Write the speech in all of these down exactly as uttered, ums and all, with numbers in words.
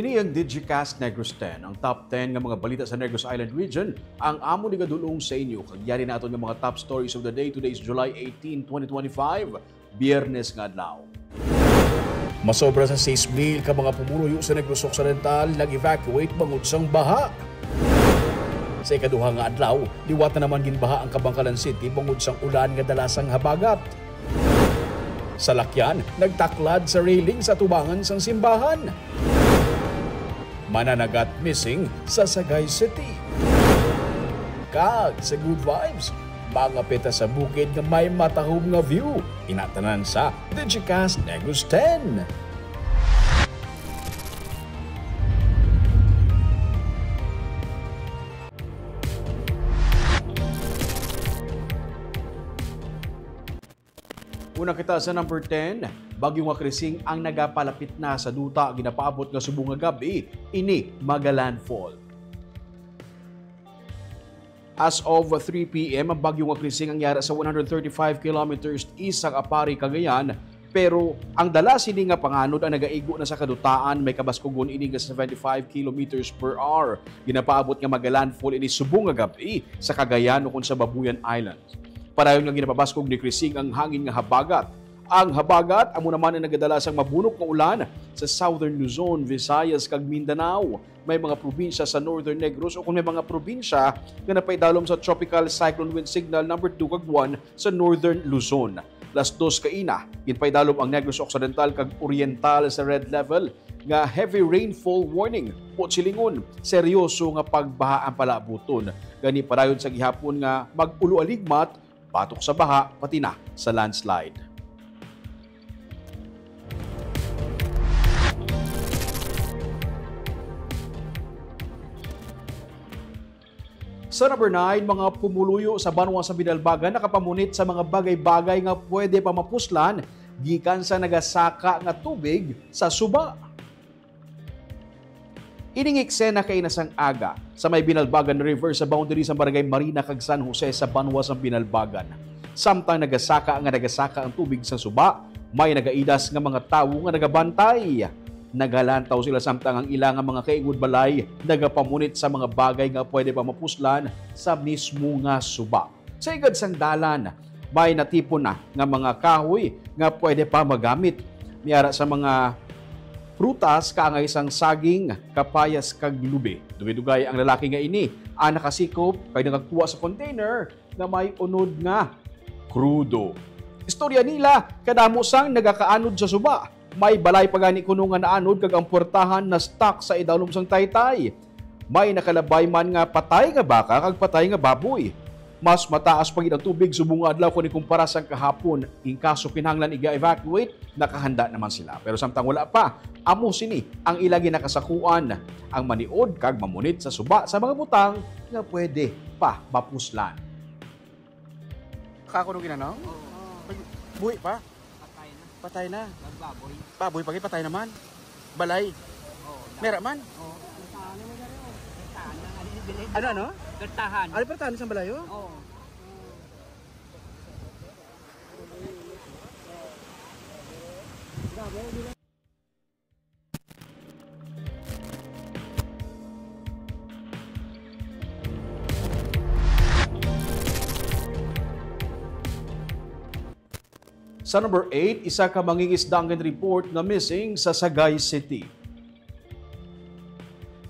Ini ang Digicast Negros ten, ang top ten nga mga balita sa Negros Island Region, ang amo ni gadulong sa inyo. Kag yari naton nga mga top stories of the day. Today is July eighteen, twenty twenty-five, Biyernes nga adlaw. Masobra sa sais mil ka mga pumuluyo sa Negros Occidental nag-evacuate bangod sang baha. Sa ikaduha nga adlaw, liwat na naman ginbaha ang Kabankalan City bangod sang ulan nga dala sang habagat. Salakyan nagtaklad sa railing sa tubangan sang simbahan. Mananagat missing sa Sagay City. Kag sa Good Vibes, mga peta sa bukid nga may matahom nga view. Ina tanan sa Digicast Negros ten. Una kita sa number ten, bagyo nga Krising ang nagapalapit na sa duta, ginapaabot nga subong nga gab-i ini maga-landfall. As of three p m, ang bagyo nga Krising ang yara sa one hundred thirty-five kilometers east sang Aparri, Cagayan, pero ang dala sini nga panganod ang nagaigo na sa kadutaan, may kabaskugon ini nga seventy-five kilometers per hour. Ginapaabot nga maga-landfall ini subong nga gab-i sa Cagayan ukon sa Babuyan Island. Padayon nga ginapabaskog ni Krising ang hangin nga habagat. Ang habagat amo naman ang nagadala sang mabunok nga ulan sa Southern Luzon, Visayas, kag Mindanao. May mga probinsya sa Northern Negros ukon may mga probinsya nga napaidalom sa Tropical Cyclone Wind Signal number two kag one sa Northern Luzon. Las dos kaina, ginpaidalom ang Negros Occidental kag Oriental sa red level nga heavy rainfall warning, o silingon, seryoso nga pagbaha ang palaabuton. Gani, padayon sa gihapon nga mag-ulo-aligmat batok sa baha, pati na sa landslide. Sa number nine, mga pumuluyo sa banwa sa Binalbagan nakapamunit sa mga bagay-bagay nga pwede pa mapuslan gikan sa nagasaka nga tubig sa suba. Ining eksena kaina sang aga sa may Binalbagan River sa boundary sa Barangay Marina kag San Jose sa banwa sang Binalbagan. Samtang nagasaka nga nagasaka ang tubig sa suba, may nagaidas nga mga tawo nga nagabantay. Nagalantaw sila samtang ang ila nga mga kaingod balay nagapamunit sa mga bagay nga pwede pa mapuslan sa mismo nga suba. Sa igad sang dalan, may natipon na nga mga kahoy nga pwede pa magamit. May ara sa mga prutas kaangay sang saging, kapayas, kag lubi. Dugay-dugay ang lalaki nga ini ang nakasikop kag nagkuha sa container nga may unod nga krudo. Istorya nila, kadamo sang nagakaanod sa suba. May balay pa gani kuno nga naanod kag ang puwertahan na-stuck sa idalom sang taytay. May nakalabay man nga patay nga baka kag patay nga baboy. Mas mataas pa gid ang tubig subong nga adlaw kon ikumpara sang kahapon. In kaso kinahanglan iga-evacuate, nakahanda naman sila. Pero samtang wala pa, amo sini ang ila ginakasakuan, ang maniod kag mamunit sa suba sa mga butang nga pwede pa mapuslan. Kako nung ginanaw? Oo. Buhi pa? Patay na. Patay na. Nagbaboy. Baboy pa gid, patay naman. Balay. Oo. Meron man. Oo. Ano, ano? Gatahan. Ano, pertahan sa balay, oh? Oo. Sa number eight, isa ka mangingisda ang report nga missing sa Sagay City.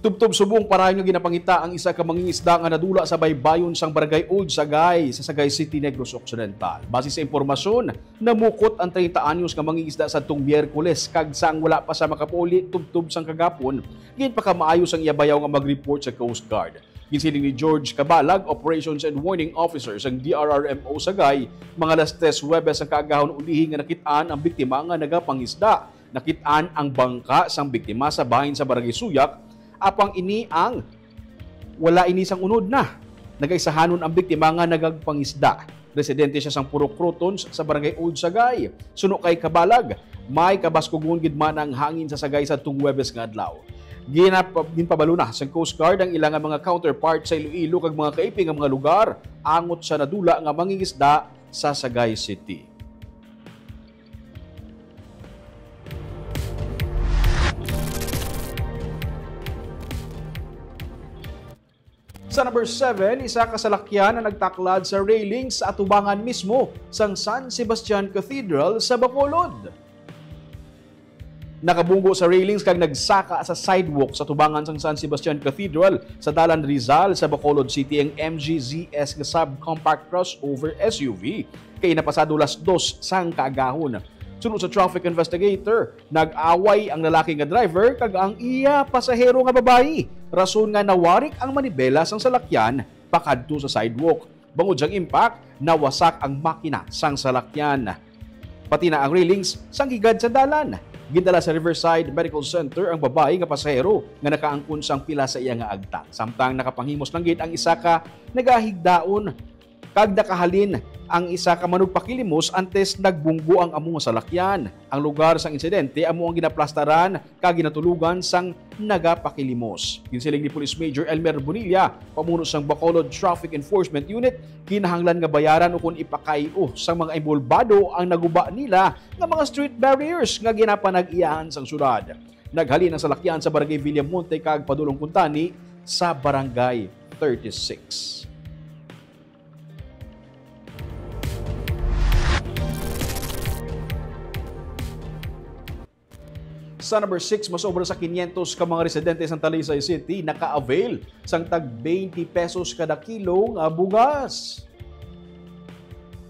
Tubtob subong padayon nga ginapangita ang isa ka mangingisda nga nadula sa baybayon sang Barangay Old Sagay sa Sagay City, Negros Occidental. Base sa impormasyon, namukot ang treinta anyos nga mangingisda sadtong Miyerkules, kag sang wala pa siya makapauli tubtob sang kagapon, ginpakamaayo sang iya bayaw nga mag-report sa Coast Guard. Ginsiling ni George Cabalag, Operations and Warning Officer sang D R R M O Sagay, mga alas tres Huwebes ang kaagahon ulihi nga nakit-an ang biktima nga nagapangisda. Nakit-an ang bangka sang biktima sa bahin sa Barangay Suyak, apang ini ang wala ini sang unod na. Nagaisahanon ang biktima nga nagagpangisda. Residente siya sang Purok Crotons sa Barangay Old Sagay. Suno kay Cabalag, may kabaskugon gid man ang hangin sa Sagay sadtong Huwebes nga adlaw. Ginap-, ginpabalo na sang Coast Guard ang ila nga mga counterpart sa Iloilo kag mga kaiping nga mga lugar angot sa nadula nga mangingisda sa Sagay City. Sa number seven, isa ka salakyan ang nagtaklad sa railing sa atubangan mismo sang San Sebastian Cathedral sa Bacolod. Nakabunggo sa railings kag nagsaka sa sidewalk sa tubangan sang San Sebastian Cathedral sa Dalan Rizal sa Bacolod City ang M G Z S nga subcompact crossover S U V, kay napasado las dos sang kaagahon. Suno sa traffic investigator, nag-away ang lalaki nga driver kag ang iya pasahero nga babayi, rason nga nawarik ang manibela sang salakyan pakadto sa sidewalk. Bangod sang impact, nawasak ang makina sang salakyan, pati na ang railings sang higad sa dalan. Gindala sa Riverside Medical Center ang babayi nga pasahero nga nakaangkon sang pila sa iya nga agta. Samtang nakapanghimos lang gid ang isa ka nagahigdaon kag nakahalin ang isa ka manugpakilimos antes nagbunggo ang amo nga salakyan. Ang lugar sang insidente amo ang ginaplastaran kag ginatulugan sang nagapakilimos. Ginsiling ni Police Major Elmer Bonilla, pamuno sang Bacolod Traffic Enforcement Unit, kinahanglan nga bayaran ukon ipakay-o sang mga inbolbado ang naguba nila nga mga street barriers nga ginapanag-iyahan sang syudad. Naghalin ang salakyan sa Barangay Villamonte kag padulong kuntani sa Barangay thirty-six. Sa number six, mas obra sa quinientos ka mga residente sa Talisay City naka-avail sang tag twenty pesos kada kilo nga bugas.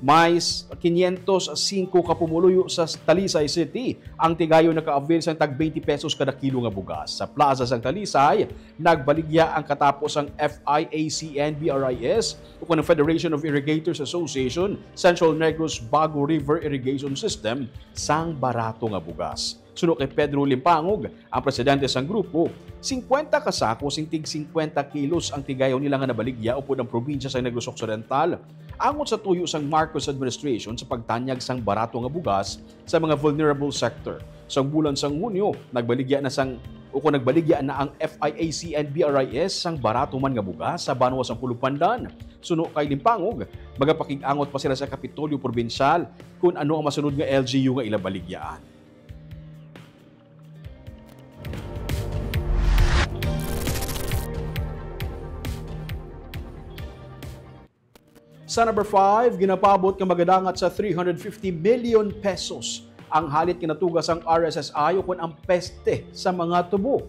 May quinientos singko ka pumuluyo sa Talisay City ang tigayon naka-avail sang tag twenty pesos kada kilo nga bugas. Sa plaza sang Talisay, nagbaligya ang katapo sang F I A C N B R I S o kon Federation of Irrigators Association, Central Negros Bago River Irrigation System, sang barato nga bugas. Suno kay Pedro Limpangog, ang presidente sang grupo, singkwenta ka sako sing tig singkwenta kilos ang tigayon nila nga nabaligya upod ang probinsya sang Negros Occidental, angot sa tuyo sang Marcos administration sa pagtanyag sang barato nga bugas sa mga vulnerable sector. Sa bulan sang Hunyo, nagbaligya na sang, o kon nagbaligya na ang F I A C N B R I S sang barato man nga bugas sa banwa sang Pulog Pandan. Suno kay Limpangog, magapakig-angot pa sila sa Kapitolyo Probinsyal kon ano ang masunod nga L G U nga ila baligyaan. Sa number five, ginapaabot nga magadangat sa three hundred fifty million pesos ang halit nga natuga sang R S S I ukon ang peste sa mga tubo.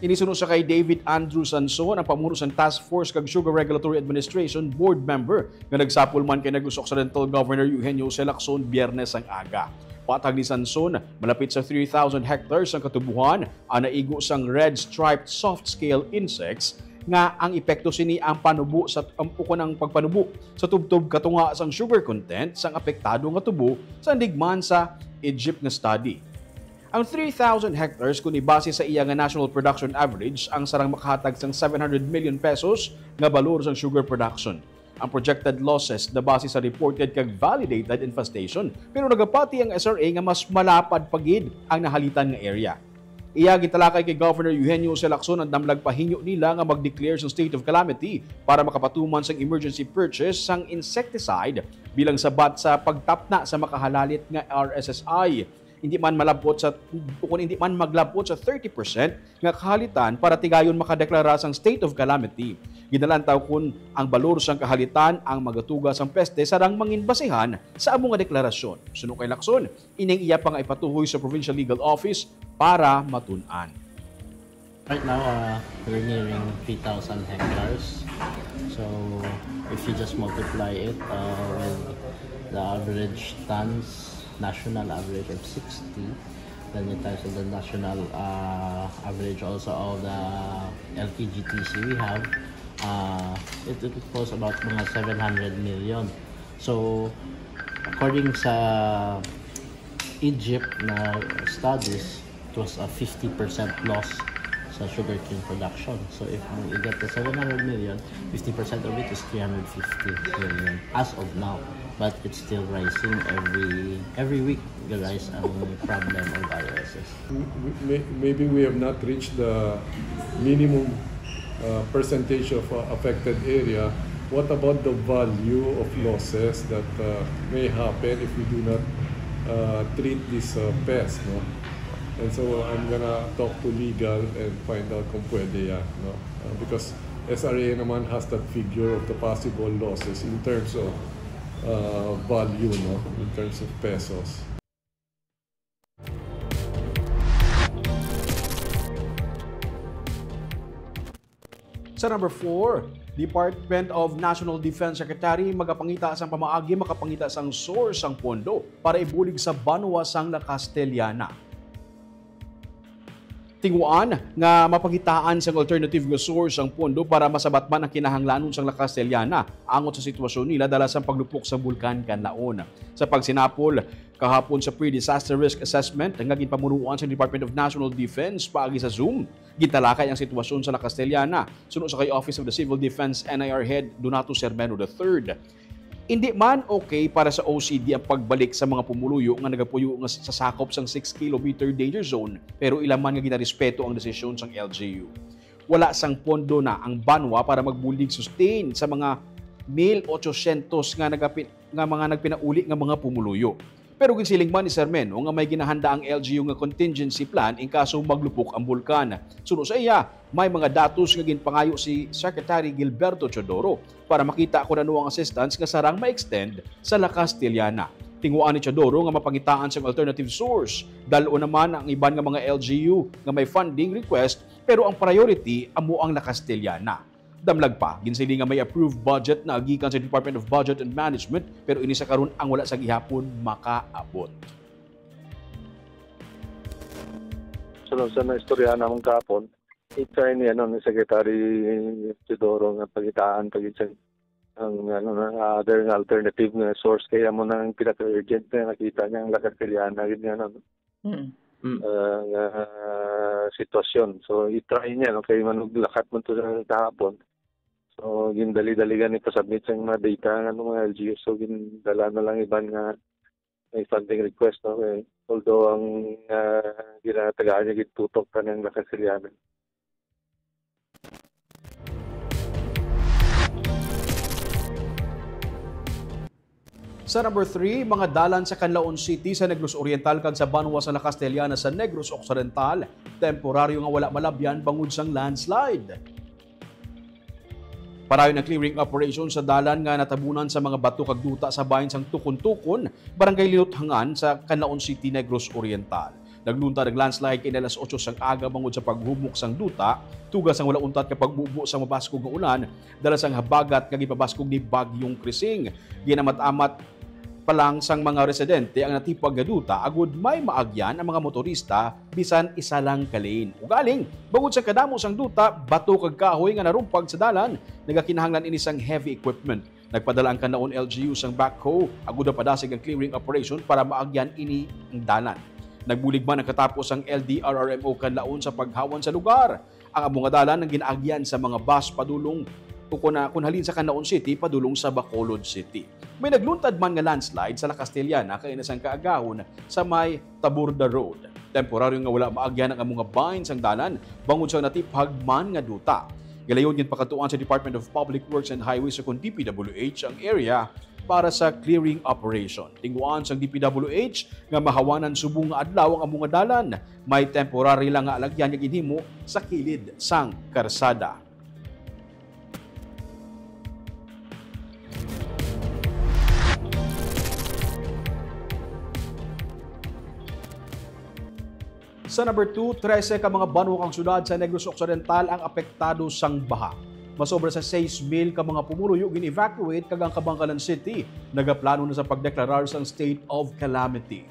Ini suno sa kay David Andrew Sanson, ang pamuno sang Task Force kag Sugar Regulatory Administration board member, nga nagsapol man kay Negros Occidental Governor Eugenio Jose Lacson Biyernes ang aga. Patag ni Sanson, malapit sa three thousand hectares ang katubuhan ang naigo sang red-striped soft-scale insects, nga ang epekto sini ang panubo sa, um, ukon ang pagpanubo sa tubtob katunga sang sugar content sang apektado nga tubo, sandig man sa Egypt nga study. Ang three thousand hectares, kung ibase sa iya nga national production average, ang sarang makahatag sang seven hundred million pesos nga balor sang sugar production. Ang projected losses nabase sa reported kag validated infestation, pero nagapati ang S R A nga mas malapad pa gid ang nahalitan nga area. Iya gintalakay kay Governor Eugenio Jose Lacson ang damlag pahinyo nila nga mag-declare sang state of calamity para makapatuman sang emergency purchase sang insecticide bilang sabat sa pagtapna sa makahalalit nga R S S I. Hindi man malabot sa, kung hindi man maglabot sa thirty percent nga kahalitan para tigayon makadeklara sang state of calamity. Ginalantaw kon ang balor sang kahalitan ang magatuga sang peste sarang mangin basehan sa amo nga deklarasyon. Suno kay Lacson, ining iya pa nga ipatuhoy sa Provincial Legal Office para matun-an. Right now, uh, we're nearing three thousand hectares. So, if you just multiply it, uh, with the average tons, national average of sixty, then you times the national, uh, average also of the L T G T C we have, uh, it, it equals about mga seven hundred million. So, according sa Egypt na studies, it was a fifty percent loss sa sugarcane production. So if mo i-get the seven hundred million, fifty percent of it is three hundred fifty million as of now. But it's still rising every, every week, the rise ang problem of viruses. We, we, may-, maybe we have not reached the minimum, uh, percentage of, uh, affected area. What about the value of losses that, uh, may happen if we do not, uh, treat this, uh, pest, no? And so I'm gonna talk to legal and find out kung pwede yan, no? Uh, because S R A naman has that figure of the possible losses in terms of uh, value, no? In terms of pesos. Sa number four, Department of National Defense Secretary magapangita sang pamaagi makapangita sang source sang pondo para ibulig sa banwa sang La Castellana. Tinguan nga mapangitaan sang alternative nga source ang pondo para masabat man ang kinahanglanon sang La Castellana angot sa sitwasyon nila dala sang paglupok sang Bulkan Kanlaon. Sa pagsinapol, kahapon sa pre-disaster risk assessment nga ginpamunuan sa Department of National Defense paagi sa Zoom, gintalakay ang sitwasyon sa La Castellana suno sa kay Office of the Civil Defense N I R Head Donato Sermeno the third. Hindi man okay para sa O C D ang pagbalik sa mga pumuluyo nga nagapuyo nga sa sakop sang six kilometer danger zone, pero ila man nga ginarespeto ang desisyon sang L G U. Wala sang pondo na ang banwa para magbulig sustain sa mga mil ochocientos nga nagapi-, nga mga nagpinauli nga mga pumuluyo. Pero ginsiling man ni Sermeno nga may ginahanda ang L G U nga contingency plan in kaso maglupok ang bulkan. Suno sa iya, may mga datos nga ginpangayo si Secretary Gilberto Teodoro para makita kung ano ang assistance nga sarang ma-extend sa La Castellana. Tinguan ni Teodoro nga mapangitaan sang alternative source. Dal-on naman ang iban nga mga L G U nga may funding request, pero ang priority amo ang La Castellana. Damlag pa, ginsiling nga may approved budget na gikan sa Department of Budget and Management, pero ini sa karon ang wala sa gihapon makaabot. Sunod sa naistorya namon kahapon, i-try ni, ano, ni Secretary Teodoro nga pagitaan pag ang, ano, na other nga alternative nga source, kaya mo nang pinaka-urgent na nakita niya ang La Castellana, gid nga, ano, Mm. ah, nga sitwasyon. So, i-try niya, no, kay manuglakat man to sa kahapon. So, gindali-dali gani pasubmit sa mga data ng mga L G U. So, gindala na lang iban nga may funding request, no? Eh, although ang, ah, ginatagaan niya gitutok pa ng La Castellana. Sa number three, mga dalan sa Canlaon City sa Negros Oriental kag sa banwa sa La Castellana sa Negros Occidental, temporaryo nga wala malabyan bangod sang landslide. Parayon ang clearing operation sa dalan nga natabunan sa mga bato kag duta sa bahin sang Tukon-Tukon, Barangay Linuthangan sa Canlaon City, Negros Oriental. Nagluntad ang landslide kay alas otso sang aga bangod sa paghumok sang duta, tuga sang wala untat nga pagbubo sang mabaskog nga ulan, dala sang habagat nga gipabaskog ni Bagyong Krising. Ginamat-amat pa lang sang mga residente ang natipag nga duta agud may maagyan ang mga motorista bisan isa lang ka lane. Ugaling, bangod sa kadamo sang duta, bato kag kahoy nga narumpag sa dalan, nagakinahanglan ini sang heavy equipment. Nagpadala ang Canlaon L G U sang backhoe agud mapadasig ang clearing operation para maagyan ini ang dalan. Nagbulig man ang katapo sang L D R R M O Canlaon sa paghawan sa lugar. Ang amo nga dalan ang ginaagyan sa mga bus padulong o kun, kun halin sa Canlaon City padulong sa Bacolod City. May nagluntad man nga landslide sa La Castellana kaina sang kaagahon sa may Taburda Road. Temporaryo nga wala maagyan ang amo nga bahin sang dalan bangod sa natiphag man nga duta. Gilayon gid pakadtuan sa Department of Public Works and Highways o kon D P W H ang area para sa clearing operation. Tinguhaan sang D P W H nga mahawanan subong nga adlaw ang amo nga dalan. May temporary lang nga alagyan nga ginhimo sa kilid sang karsada. Sa number two, trese ka mga banwa kang syudad sa Negros Occidental ang apektado sang baha. Masobra sa sais mil ka mga pumuluyo gin-evacuate kag ang Kabankalan City nagaplano na sa pagdeklarar sang state of calamity.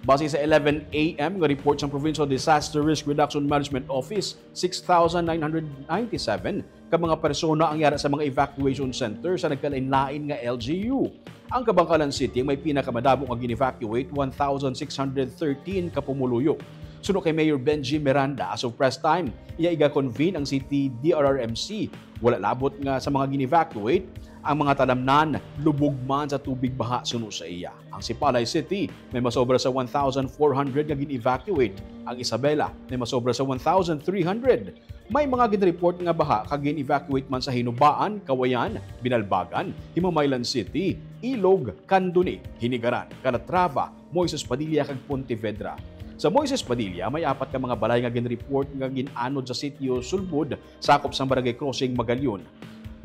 Base sa eleven A M nga report sang Provincial Disaster Risk Reduction Management Office, six thousand nine hundred ninety-seven ka mga persona ang yara sa mga evacuation center sa nagkalain-lain nga L G U. Ang Kabankalan City ang may pinakamadamo nga gin-evacuate, one thousand six hundred thirteen ka pumuluyo. Suno kay Mayor Benji Miranda, as of press time, iya iga-convene ang City D R R M C. Wala labot nga sa mga gin-evacuate, ang mga talamnan lubog man sa tubig baha suno sa iya. Ang Sipalay City may masobra sa one thousand four hundred nga gin-evacuate. Ang Isabela may masobra sa one thousand three hundred. May mga gin-report nga baha kag gin-evacuate man sa Hinubaan, Kawayan, Binalbagan, Himamaylan City, Ilog, Candoni, Hinigaran, Calatrava, Moises Padilla kag Pontevedra. Sa Moises Padilla, may apat ka mga balay nga gin-report nga gin-anod sa sitio Sulbud, sakop sang Barangay Crossing, Magalion.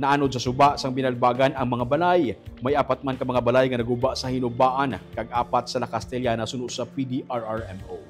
Naanod sa suba sang Binalbagan ang mga balay. May apat man ka mga balay nga naguba sa Hinubaan kag apat sa La Castellana suno sa P D R R M O.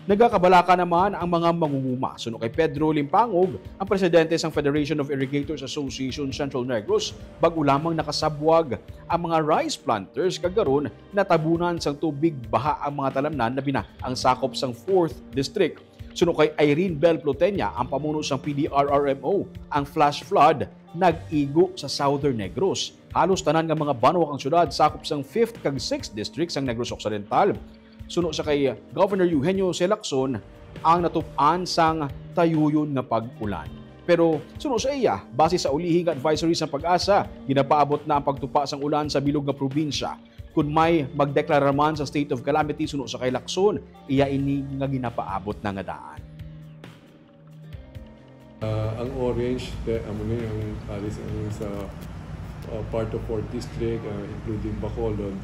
Nagakabalaka naman ang mga mangunguma. Suno kay Pedro Limpangog, ang presidente sang Federation of Irrigators Association Central Negros, bag-o lamang nakasabwag ang mga rice planters kag karon natabunan sang tubig baha ang mga talamnan, labi na ang sakop sang fourth District. Suno kay Irene Bell Plotenia, ang pamuno sang P D R R M O, ang flash flood nag-igo sa Southern Negros. Halos tanan nga mga banwa kag syudad sakop sang fifth kag sixth District sang Negros Occidental, suno sa kay Governor Eugenio C. Lacson, ang natup-an sang tayuyon nga pag-ulan. Pero suno sa iya, base sa ulihi nga advisory sang PAGASA, ginapaabot na ang pagtupa sang ulan sa bilog nga probinsya. Kon may magdeklara man sa state of calamity suno sa kay Lacson, iya ini nga ginapaabot na nga daan. Ah, ang orange, te, amo ni ang alis ang sa ah, part of fourth District, ah, including Bacolod.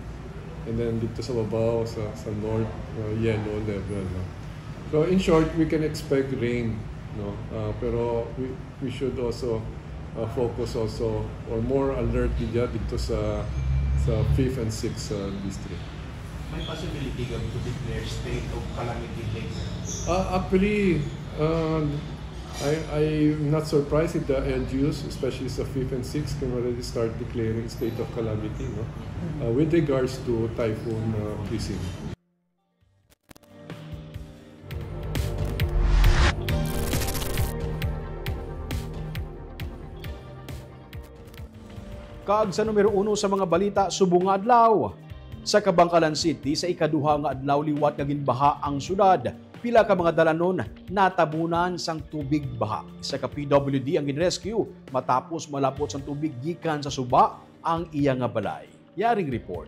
And then dito sa babaw, sa, sa north, ah, yellow level. No? So in short, we can expect rain. No? Ah, pero we, we should also ah, focus also or more alert dito, dito sa, sa fifth and sixth ah, District. May possibility nga to declare state of calamity later? Uh, actually, uh, I, I'm not surprised if the L G Us, especially sa fifth and sixth, can already start declaring state of calamity, no? Uh, with regards to Typhoon uh, Chrisin. Kag sa numero uno sa mga balita subong nga adlaw, sa Kabankalan City, sa ikaduha nga adlaw liwat nga ginbaha ang syudad, pila ka mga dalanon natabunan sang tubig baha. Isa ka P W D ang ginrescue matapos malapot sang tubig gikan sa suba ang iya nga balay. Yaring report.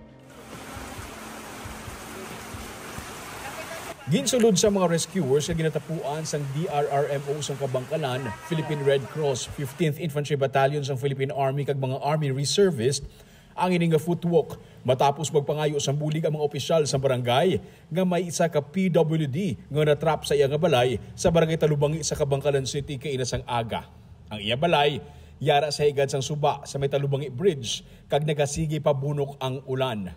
Ginsulod sa mga rescuers nga ginatapuan sang D R R M O sang Kabankalan, Philippine Red Cross, fifteenth Infantry Battalion sang Philippine Army kag mga Army Reservist ang ini nga footwalk matapos magpangayo sang bulig ang mga opisyal sa barangay nga may isa ka P W D nga natrap sa iya nga balay sa Barangay Talubangi sa Kabankalan City kaina sang aga. Ang iya balay yara sa higad sang suba sa may Talubangi Bridge kag nagasigi pa bunok ang ulan.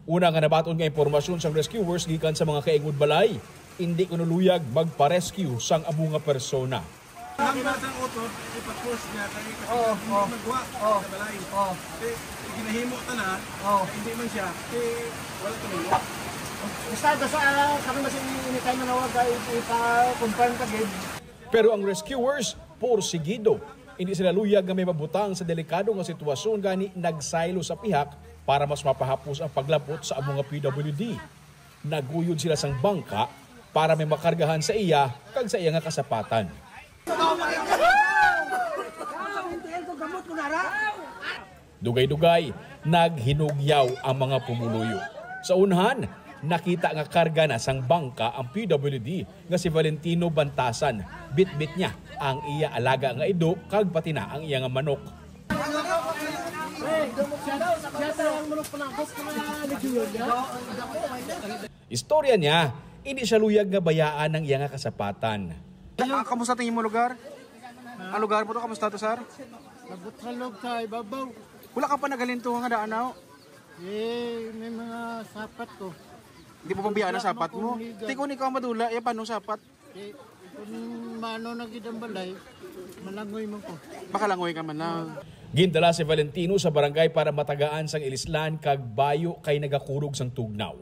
Una nga nabaton nga impormasyon sang rescuers gikan sa mga kaingod balay, indi kuno luyag magpa-rescue sang amo nga persona. Ang basa utot, ipa-push niya kay kasi Oo, hindi oo. magwa Oo. sa balay. Oh, Kay ginahimo ta na, oh. Hindi man siya, kay wala ta nilo. Basta, basta, ah, kami mas anytime manawag, ah, ipa-confirm ka, Gabe. Pero ang rescuers, porsigido. Hindi sila luyag nga may mabutang sa delikado nga sitwasyon, gani nagsaylo sa pihak para mas mapahapos ang paglabot sa amo nga P W D. Naguyod sila sang bangka para may makargahan sa iya kag sa iya nga kasapatan. Dugay-dugay, naghinugyaw ang mga pumuluyo. Sa unhan, nakita nga karga na sang bangka ang P W D nga si Valentino Bantasan. Bitbit niya ang iya alaga nga ido kag pati na ang iya nga manok. Istorya niya, hindi siya luyag nga bayaan ang iya nga kasapatan. Ah, kamusta tingin mo lugar? Ang lugar mo to, kamusta to, sir? Nabuthalog sa ibabaw. Wala ka pa nagalinto nga daan, no? Eh, may mga sapat ko. Hindi mo pang biyaan ang sapat mo? Hindi, Tikon ikaw madula, eh, paano sapat? Eh, kung mano na gid ang balay, malangoy man ko. Makalangoy ka man lang. Gindala si Valentino sa barangay para matagaan sang ilislan kag bayo kay nagakurog sang tugnaw.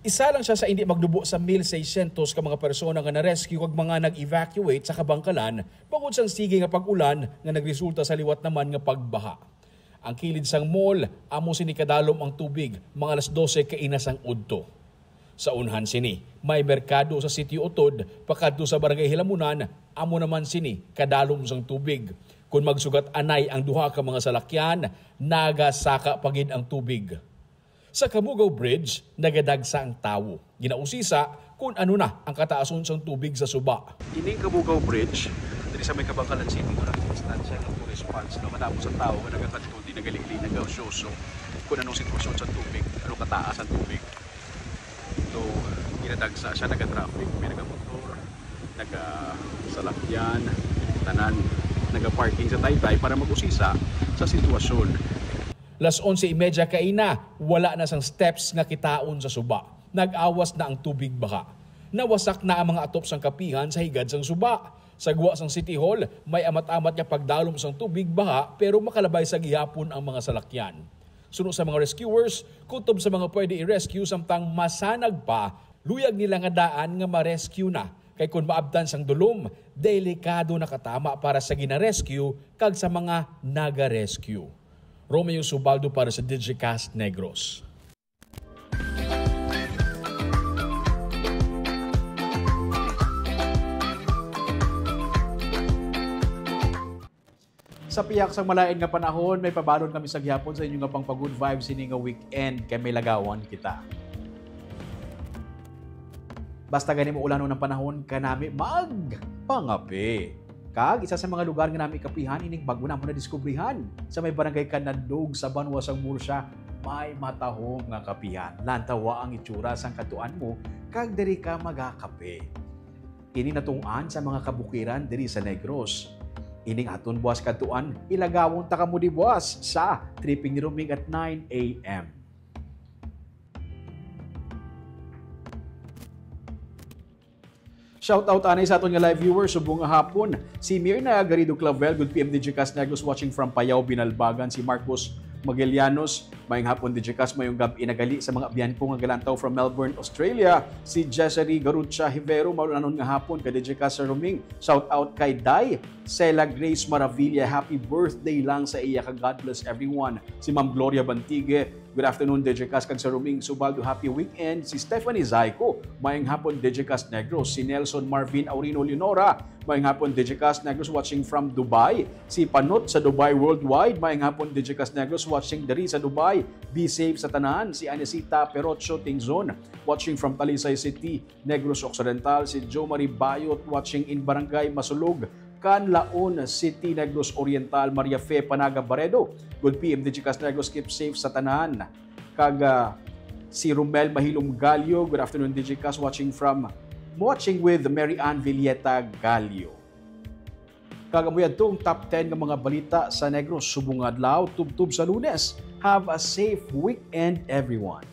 Isa lang siya sa indi magdubo sa mil seiscientos ka mga persona nga na-rescue kag mga nag-evacuate sa Kabangkalan bangod sang sige nga pag-ulan nga nagresulta sa liwat naman nga pagbaha. Ang kilid sang mall, amo sini kadalom ang tubig, mga alas dose kaina sang udto. Sa unhan sini, may merkado sa Sitio Utod pakadto sa Barangay Hilamunan, amo naman sini kadalom sang tubig. Kon magsugat anay ang duha ka mga salakyan, nagasaka pa gid ang tubig. Sa Kabugaw Bridge, nagadagsa ang tawo. Ginausisa kon ano na ang kataason sang tubig sa suba. Ining Kabugaw Bridge, diri sa may Kabankalan City, wala ang distansya nga tourist spots nga madamo sa tawo nga nagakadto, di nagalili, nagaosyoso kung anong sitwasyon sa tubig, ano kataas ang tubig. So, ginadagsa siya, nagatraffic, may nagamotor, nagasalakyan, tanan, nagaparking sa taytay para mag-usisa sa sitwasyon. Las onse y media kaina, wala na sang steps nga kitaon sa suba. Nag-awas na ang tubig baha. Nawasak na ang mga atop sang kapihan sa higad sang suba. Sa gwa sang City Hall, may amat-amat nga pagdalom sang tubig baha, pero makalabay sa gihapon ang mga salakyan. Suno sa mga rescuers, kutob sa mga pwede i-rescue samtang masanag pa, luyag nila nga daan nga ma-rescue na. Kay kon maabtan sang dulom, delikado na katama para sa gina-rescue kag sa mga naga-rescue. Romeo Subaldo para sa Digicast Negros. Sa pihak sang malain nga panahon, may pabalon kami sa gihapon sa inyo nga pang pa-good vibes sini nga weekend, kay may lagawan kita. Basta gani mo ulanon ang panahon, kanami magpangape. Kag isa sa mga lugar nga nami kapihan ining bag-o namo nadiskubrihan sa may barangay Kanandog sa banwa sang Murcia, may matahom nga kapihan. Lantawa ang itsura sang katuan mo kag diri ka magakape. Ini natungod sa mga kabukiran diri sa Negros. Ining aton buwas kadtuan, ilagawon ta kamo di buwas sa Tripping ni Roming at nine a m. Shout out anay sa aton nga live viewers subong nga hapon. Si Mirna Garrido Clavel, good P M Digicast Negros, watching from Payao, Binalbagan. Si Marcos Magellanos, mayong hapon Digicast, mayong gab-i na gali sa mga abyan ko nga galantaw from Melbourne, Australia. Si Jessary Garucha Hivero, maulanon nga hapon ka Digicast sa Roming. Shout out kay Day Sela Grace Maravilla, happy birthday lang sa iya ka God bless everyone. Si Ma'am Gloria Bantigue, good afternoon Digicast kag sa Roming Subaldo, happy weekend. Si Stephanie Zayco, mayong hapon Digicast Negros. Si Nelson Marvin Aurino Leonora, mayong hapon Digicast Negros, watching from Dubai. Si Panot sa Dubai Worldwide, mayong hapon Digicast Negros, watching diri sa Dubai. Be safe sa tanan. Si Anisita Perocho Tingzon, watching from Talisay City, Negros Occidental. Si Jo Marie Bayot, watching in Barangay Masulog, Canlaon City, Negros Oriental. Maria Fe Panaga Baredo, good P M Digicast Negros, keep safe sa tanan. Kag, ah, si Romel Mahilom Gallo, good afternoon Digicast, watching from, watching with Mary Ann Villeta Gallo. Kag amo yadto ang top ten nga mga balita sa Negros subong nga adlaw, tubtob sa Lunes. Have a safe weekend, everyone.